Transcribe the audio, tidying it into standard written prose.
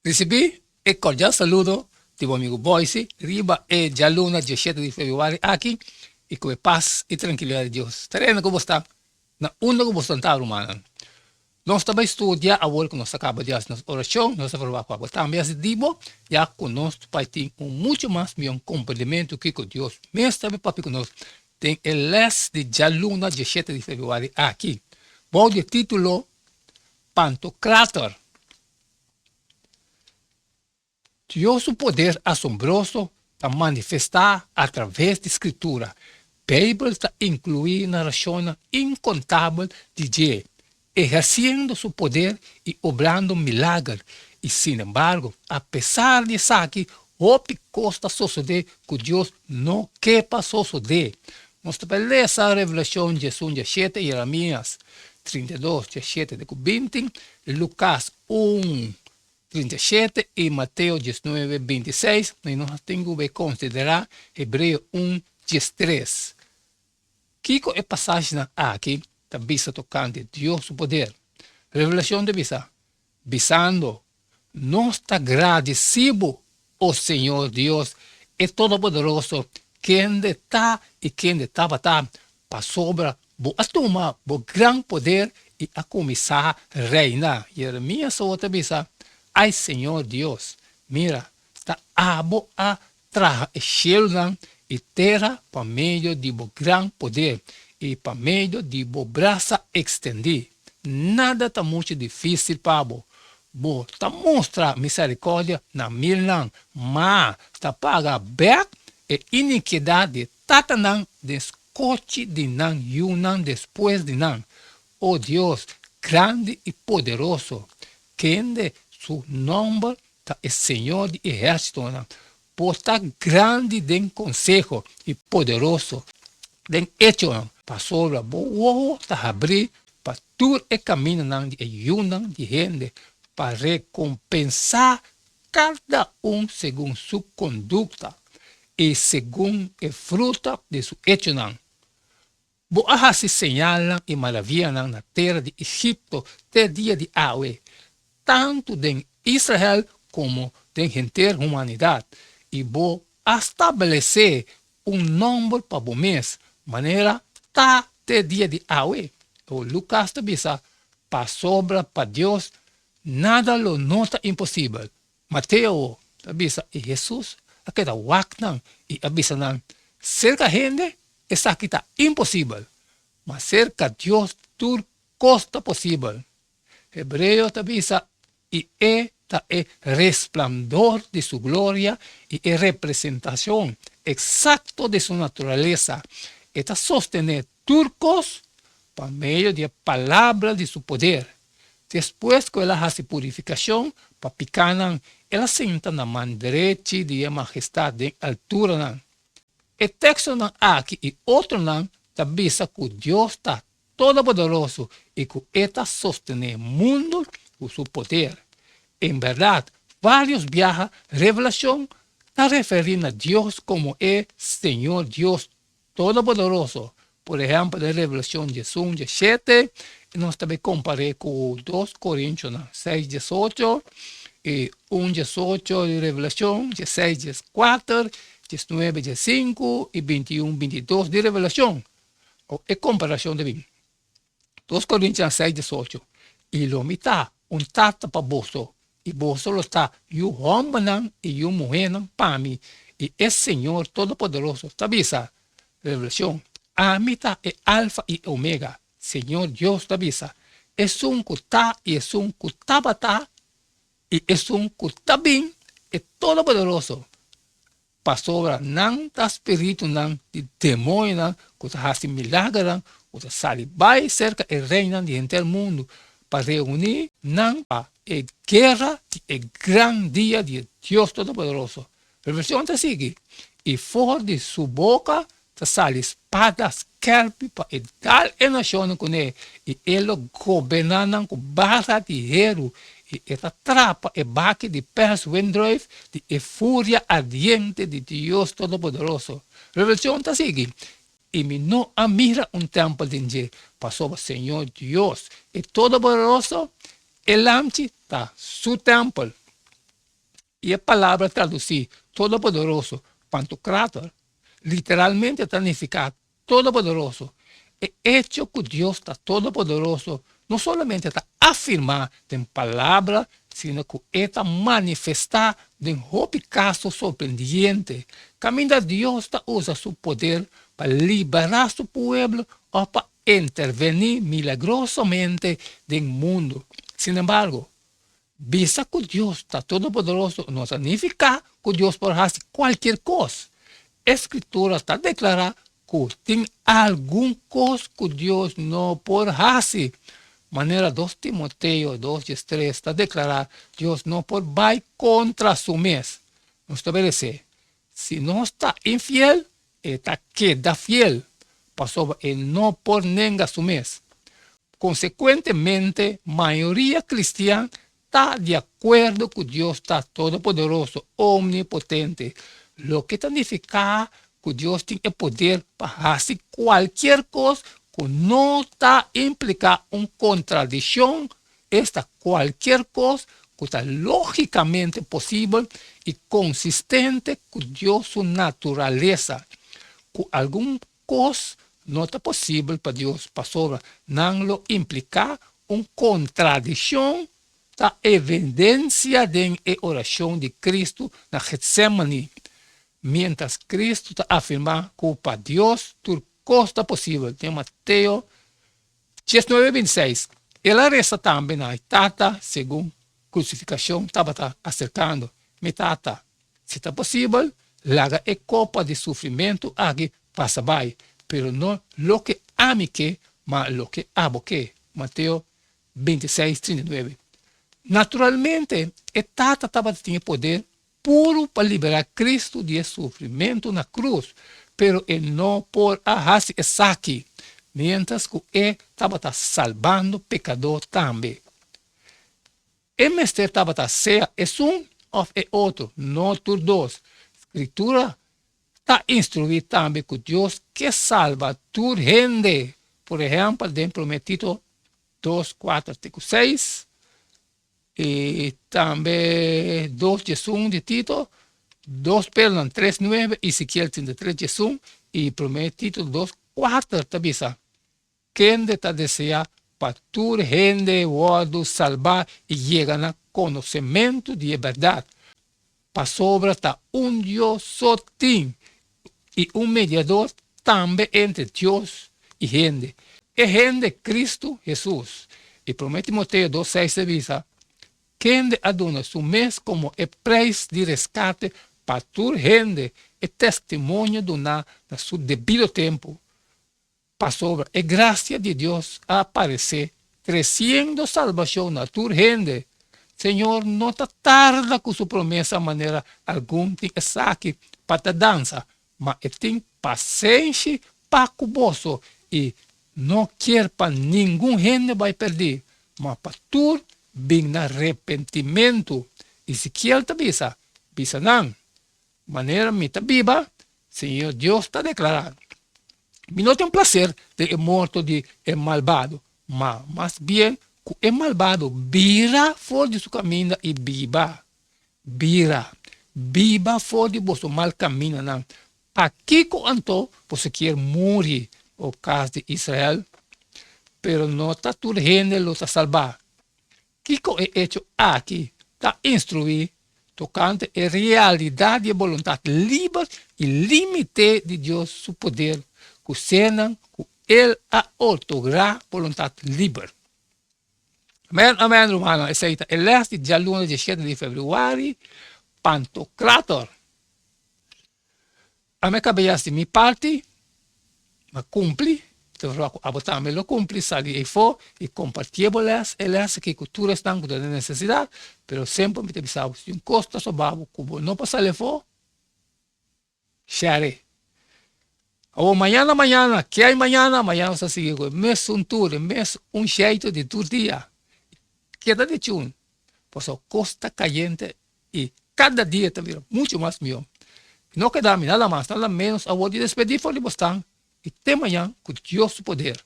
Risibí e kordial saludo di bo amigu Boyce riba e djaluna diesshete di febrüari aki i ku e pas i trankilidat di Dios ta reina ku bo sta na unda ku bo sta ta, rumannan. Nos ta bai studia awor ku nos a kaba di hasi nos orashon, nos ta proba ku abo tambe hasi di bo, ya ku nos bai tin un muchu mas mihó komprendimentu kiko Dios mes ta bai papia ku nos den e lès di djaluna diesshete di febrüari aki, bou di e título Pantokrator. Dios su poder asombroso ta manifestá atraves di Skritura. Beibel ta inkluí narashonnan inkontabel di dje ehersiendo su poder i obrando milager. I sinembargo, apesar di esaki, hopi kos ta sosodé ku Dios no ke pa sosodé. Nos ta bai lesa Revelashon diesun diesshete, Jeremias 32, diesshete te ku binti, Lukas un, 37 i Mateo 19, 26, i nos tin ku bai konsiderá Hebreo un, 13. Kiko e pasashinan aki ta bisa tokante Dios su poder? Revelashon ta bisa, Bisando, Nos ta gradisí bo, o Señor Dios, e Todopoderoso, kende ta i kende tabata, pasobra bo a tuma bo gran poder i a kuminsá reina. Jeremias awor ta bisa, Ai, Señor Dios, mira, ta abo a traha e shelunan i tera pa medio di bo gran poder i pa medio di bo brasa ekstendí. Nada ta muchu difísil pa bo. Bo ta mustra miserikòrdia na milnan, ma ta paga bèk e inikidat di e tatanan den skochi di nan yunan despues di nan. O Dios grandi i poderoso, kende su nòmber ta e Señor di ehérsitonan, por ta grandi den konseho i poderoso den echonan, pasobra bo wowo ta habrí pa tur e kamindanan di e yunan di hende, pa rekompensá kada un segun su kondukta i segun e fruta di su echonan. Bo a hasi señalnan i maravianan na tera di Egipto te dia di awe, tantu den Israel komo den henter humanidat, i bo a stablesé un nòmber pa bo mes, manera ta te dia di awe. O Lukas ta bisa, Pasobra pa Dios nada lo no ta imposibel. Mateo ta bisa, I Hesus a keda wak nan i a bisa nan, Serka hende esaki ta imposibel, ma serka Dios tur kos ta posibel. Hebreo ta bisa, I e ta e resplandor di su gloria i e representashon eksakto di su naturalesa. E ta sostené tur kos pa medio di e palabra di su poder. Despues ku el a hasi purifikashon pa pikánan, el a sinta na man drechi di e Mahestat den alturanan. E tekstonan aki i otronan ta bisa ku Dios ta Todopoderoso i ku e ta sostené mundu ku su poder. En bèrdat, vários biaha Revelashon ta referí na Dios komo e Señor Dios Todopoderoso. Por ehèmpel, den Revelashon 11, 17, nos ta bai kompar'é ku 2 Korintionan 6, 18, i 1, 18 di Revelashon, 16, 14, 19, 15 i 21, 22 di Revelashon. E komparashon ta bin. 2 Korintionan 6, 18, I lo mi ta un tata pa boso, i boso lo ta yu hòmbernan i yu muhénan pa mi, i e Señor Todopoderoso ta bisa, Revelashon, Ami ta e Alfa i e Omega, Señor Dios ta bisa, Esun ku ta i esun ku tabata i esun ku ta bin, e Todopoderoso. Pasobra nan ta spiritunan di demoñonan ku ta hasi milagernan ku ta sali bai serka e reinan di henter mundu pa reuní nan pa e guera di e gran dia di e Dios Todopoderoso. Revelashon ta sigui, I for di su boka ta sali spada skèrpi pa e dal e nashonnan kuné, i e lo goberná nan ku bara di heru, i e ta trapa e baki di pers wendrùif di e furia ardiente di Dios Todopoderoso. Revelashon ta sigui, I mi no a mira un tèmpel den dje, pasobra Señor Dios, e Todopoderoso, e Lamchi, ta su tèmpel. I e palabra tradusí Todopoderoso, Pantocrator, literalmente ta nifiká Todopoderoso. E echo ku Dios ta todopoderoso no solamente ta afirmá den palabra, sino ku e ta manifestá den hopi kaso sorprendiente, kaminda Dios ta usa su poder pa liberá su pueblo òf pa intervení milagrosamente den mundu. Sinembargo, Bisa ku Dios ta Todopoderoso no ta nifiká ku Dios por hasi kualkier kos. E Skritura ta deklará ku tin algun kos ku Dios no por hasi. Manera dos Timoteo dos diestres ta deklará, Dios no por bai kontra su mes. Nos ta obedesé. Si nos ta infiel, e ta keda fiel, pasobra e no por nenga su mes. Konsekuentemente, mayoria kristian ta di akuerdo ku Dios ta Todopoderoso, Omnipotente, loke ta nifiká ku Dios tin e poder pa hasi kualkier kos ku no ta impliká un kontradikshon, esta kualkier kos ku ta lógikamente posibel i konsistente ku Dios su naturalesa, ku algun kos no ta posibel pa Dios pasobra nan lo impliká un kontradikshon ta evidensia den e orashon di Kristu na Getsémani, miéntras Kristu ta afirmá ku pa Dios tur kos ta posibel den Mateo 19, 26. El a resa tambe na e Tata segun krusifikashon tabata aserkando, Mi Tata, Si ta posibel, laga e kopa di sufrimentu aki pasa bai, pero no loke ami ke, ma loke abo ke. Mateo 26, 39. Naturalmente, e Tata tabata tin e poder puru pa liberá Kristu di e sufrimentu na krus, pero e no por a hasi esaki miéntras ku e tabata salbando pekadó tambe. E mester tabata sea esun òf e otro, no tur dos. Skritura ta instruí tambe ku Dios ke salba tur hende. Por ehèmpel, den Promé Tito dos, kuater te ku seis, i tambe dos diesun di Tito, dos Pedronan tres nuebe, Ezekiel 33 diesun, i Promé Tito dos, kuater ta bisa, Kende ta deseá pa tur hende wòrdu salbá i yega na konosementu di e bèrdat? Pasobra ta un Dios so tin i un mediador tambe entre Dios i hende, e hende Kristu Hesus. I Promé Timoteo dos seis ta bisa, Kende a duna su mes komo e preis di reskate pa tur hende, e testimonio duná na su debido tempu. Pasobra e grasia di Dios a aparesé, tresiendo salbashon na tur hende. Señor no ta tarda ku su promesa manera algun tin esaki pa ta dansa, ma e tin pasenshi pa ku boso i no kier pa ningun hende bai pèrdí, ma pa tur bin na repentimentu. Ezekiel ta bisa, Bisa nan, Manera mi ta biba, Señor Dios ta deklará, Mi no tin plaser den e morto di e malbado, ma mas bien ku e malbado bira for di su kaminda i biba. Bira, biba for di boso mal kamindanan. Pakiko anto boso kier muri, o kas di Israel? Pero no ta tur hende lo ta salbá. Kiko e echo aki ta instruí tokante e realidat di e boluntat liber i límite di Dios su poder ku sernan ku el a otorgá boluntat liber? Amèn, amèn, rumannan, esei ta e lès di djaluna diesshete di febrüari, Pantokrator. Ami a kaba yas di mi parti, m'a kumpli, ta verwagt ku abo tambe lo kumpli, sali eifó i kompartié bo lès, e lès aki ku tur esnan ku ta den nesesidat, pero semper mi ta bisa bo, si un kos ta soba bo ku bo no por sali efó, share e. Awor mañana mañana, ke hay mañana? Mañana nos ta sigui ku e mesun tur, e mes un sheitu di tur dia. Keda di chun, pasobra kos ta kayente I kada dia ta bira muchu mas mihó. No keda mi nada mas, nada ménos awor di despedí for di bo stan i te mañan ku Dios su poder.